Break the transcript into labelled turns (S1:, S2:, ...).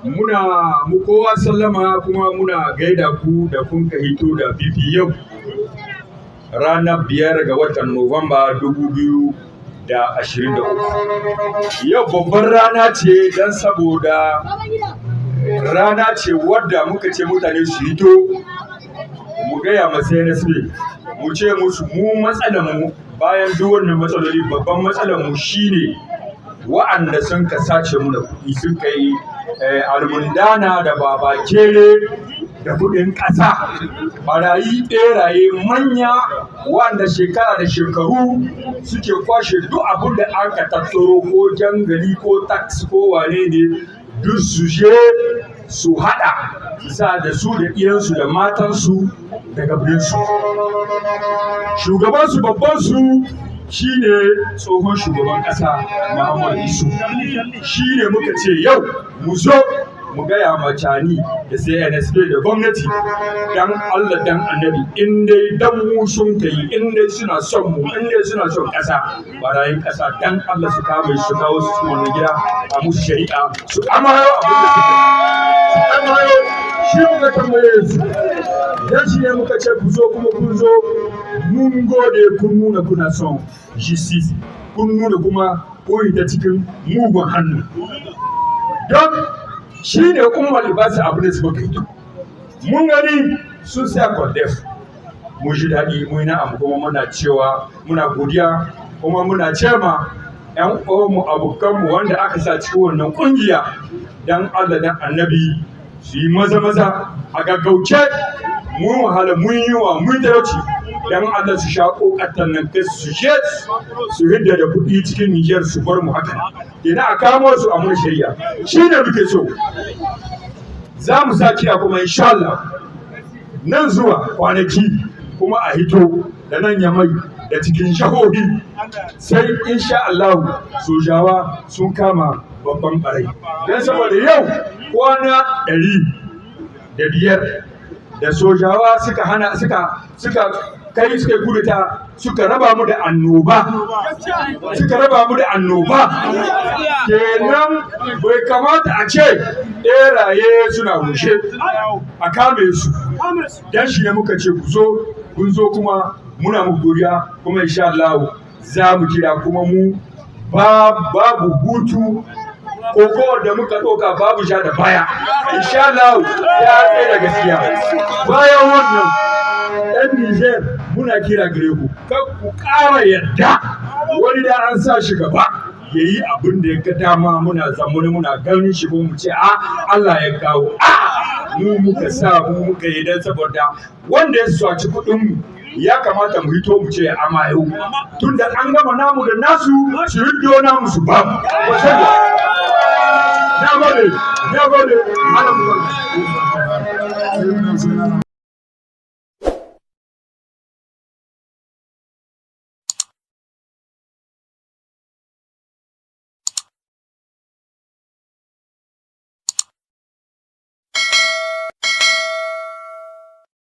S1: Muna mu kowa sallama, kuma muna gaida ku da kun ka hito da fifi yau ranar 5 ga watan Nuwamba 2023. Yau babban rana ce, don saboda rana ce wadda muka ce mutane su hito mu gaya ma CNSP, mu ce musu mu matsalar mu, bayan duk wannan matsaloli, babban matsalar mu shine wa'anda sun ka sace mu da kuɗi, sun kai almundana da babakere da kuɗin ƙasa, barayi, ɓeraye manya, wanda shekara da shekaru suke kwashe duk abin da aka tattaro, ko jangali ko tax ko wane ne, duk su je su haɗa su sa da su da iyansu da matansu da gabrinsu. Shugabansu, babbansu, shine tsohon shugaban ƙasa Muhammadu Isu. Shine muka ce yau mu zo mu gaya ma Tchiani da CNSP da gwamnati, dan Allah dan Annabi, in dai dan mu sun kai, in dai suna son mu, in dai suna son ƙasa, barayin ƙasa, dan Allah su kama su kawo su cikin wannan gida a musu shari'a, su amayo abin da suka su amayo. Shi muka tambaye su, dan shi ne muka ce ku zo, kuma kun zo, mun gode. Kun nuna kuna son justice, kun nuna kuma koyi ta cikin mugun hannu. Don shi ne umar libasa abu da suka kai. Mun gani sun sa COLDEF, mun ji daɗi, mun yi na'am, kuma muna cewa muna godiya, kuma muna ce ma 'yan uwanmu, abokanmu wanda aka sa cikin wannan ƙungiya, dan Allah dan Annabi su yi maza maza a gaggauce. Mun wahala, mun yi wa, mun talauci. Dan Allah su sha kokatan nan, kai su je su hidda da kuɗi cikin Niger su bar mu haka. Kenan a kamo su a mun shari'a, shi ne muke so. Za mu sa kira kuma, insha Allah, nan zuwa kwanaki kuma a hito da nan ya mai da cikin shahohi, sai insha Allah sojawa sun kama babban barai. Don saboda yau kwana 105 da sojawa suka hana, suka kai, suka yi kudeta, suka raba mu da annoba, suka raba mu da annoba. Kenan bai kamata a ce ɓeraye suna rushe, a kame su. Dan shi ne muka ce ku zo, kun zo, kuma muna muku godiya. Kuma insha Allah za mu kira kuma mu babu hutu, koko da muka ɗauka babu sha da baya. Insha Allah ya tsaye da gaskiya. Bayan wannan, ɗan Niger, muna kira gare ku, kar ku ƙara yadda wani da an sa shi gaba ya yi abin da ya ga dama. Muna zamani muna ganin shi, mu ce a Allah ya kawo, a mu muka sa, mu muka yi. Dan saboda wanda ya saci kuɗin mu, ya kamata mu hito mu ce amayo, tunda an gama namu da nasu, su hiddo namu su ba mu. Na gode, na gode. Ana mu.